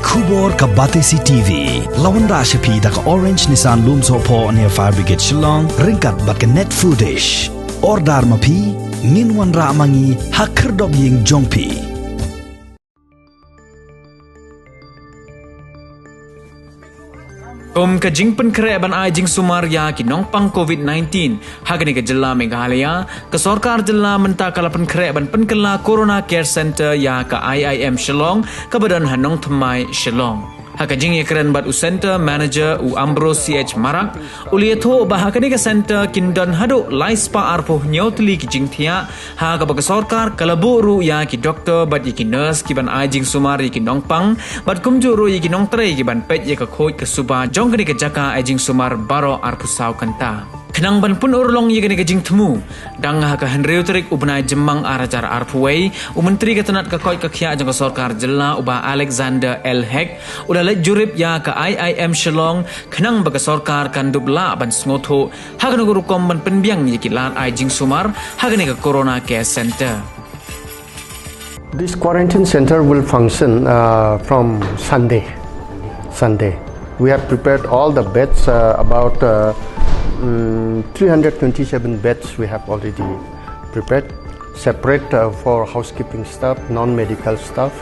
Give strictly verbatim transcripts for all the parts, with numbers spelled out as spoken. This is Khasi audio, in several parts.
Khubor ka Batesi T V. La wanrah sha phi da ka Orange Nissan Lumsohphoh near Fire Brigade Shillong, ryngkat bad ka Net Foodish. Order ma phi, ngin wanrah ma ngi ha khyrdop ïing jong phi. Kum ka jingpynkhreh ban ai jingsumar ïa ki nongpang COVID nineteen ha kane ka jylla Meghalaya, ka sorkar jylla mynta ka la pynkhreh ban pynkylla Corona Care Center ïa ka I I M Shillong kaba don ha Nongthymmai, Shillong. Ha ka jingïakren bad u Center Manager, u Ambrose C H Marak, u la ïathuh ba ha kane ka center kin don haduh lai spah arphew hynñiew tylli ki jingthiah, ha kaba ka sorkar ka la buh ruh ïa ki doktor bad ïa ki nurse ki ban ai jingsumar ïa ki nongpang, bad kumjuh ruh ïa ki nongtrei ki ban peit ïa ka khuid ka suba jong kane ka jaka ai jingsumar baroh arphew saw kynta. Khnang ban pynurlong ïa kane ka jingthmu, dang ha ka hynriew tarik u bnai Jymmang ar hajar arphew wei, u Myntri ka tnat ka koit ka khiah jong ka sorkar jylla, u Bah Alexander L Hek, u la leit jurip ïa ka I I M Shillong, khnang ba ka sorkar kan dup lah ban sngewthuh ha kano ka rukom ban pynbiang ïa ki lad ai jingsumar ha kane ka Corona Care Center. This quarantine center will function uh, from Sunday. Sunday. We have prepared all the beds, uh, about uh, mm, three hundred twenty-seven beds we have already prepared, separate uh, for housekeeping staff, non-medical staff,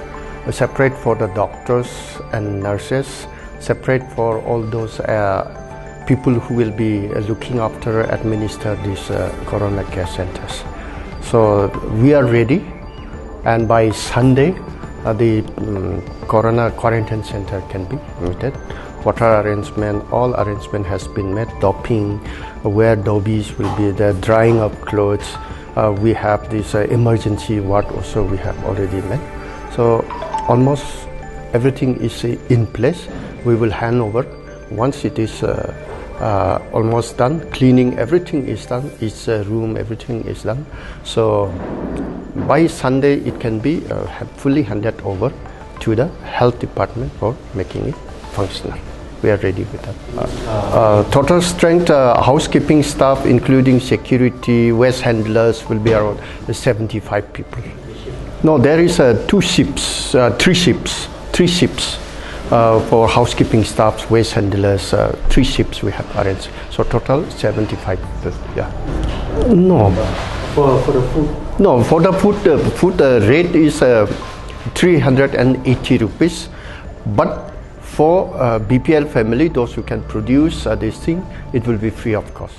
uh, separate for the doctors and nurses, separate for all those uh, people who will be uh, looking after, administer these uh, Corona Care Centers. So we are ready, and by Sunday, uh, the um, Corona Quarantine Center can be committed. Water arrangement, all arrangement has been made. Doping, where dobies will be there, drying of clothes. Uh, we have this uh, emergency ward also we have already made. So almost everything is uh, in place. We will hand over once it is uh, uh, almost done. Cleaning, everything is done. Each uh, room, everything is done. So by Sunday, it can be uh, ha- fully handed over to the health department for making it functional. We are ready with that. Uh, uh, total strength, uh, housekeeping staff, including security, waste handlers, will be around seventy-five people. No, there is uh, two shifts, uh, three shifts, three shifts uh, for housekeeping staffs, waste handlers, uh, three shifts we have arranged. So total seventy-five people. Yeah. No. For, for the food? No, for the food, uh, food uh, rate is uh, three hundred and eighty rupees. But for uh, B P L family, those who can produce uh, this thing, it will be free of cost.